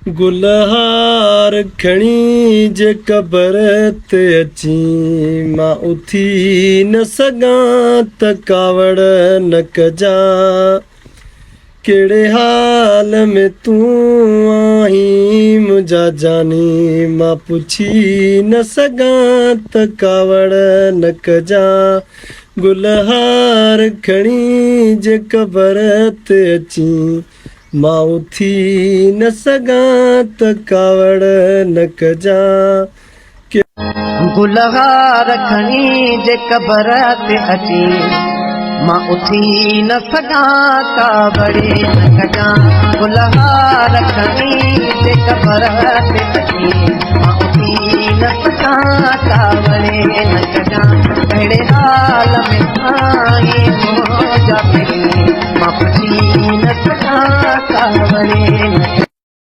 گل هار کڻي جي قبر تي اچين، مان اٿي نه سگهان ته ڪاوڙ نه ڪجان. ڪهڙي حال ۾ تون آهين منهنجا جاني، مان پڇي نه سگهان ته ڪاوڙ نه ڪجان. گل هار کڻي جي قبر تي اچين، مان اٿي نه سگهان ته ڪاوڙ نه ڪجان. گل هار کڻي جي قبر تي اچين، مان اٿي نه سگهان ڪاوڙ نه ڪجان. گل هار کڻي جي قبر تي اچين، مان اٿي نه سگهان ڪاوڙ نه ڪجان. ڪهڙي حال ۾ آهين منهنجا پرين، مان پڇي نه سگهان ڪاوڙ نه.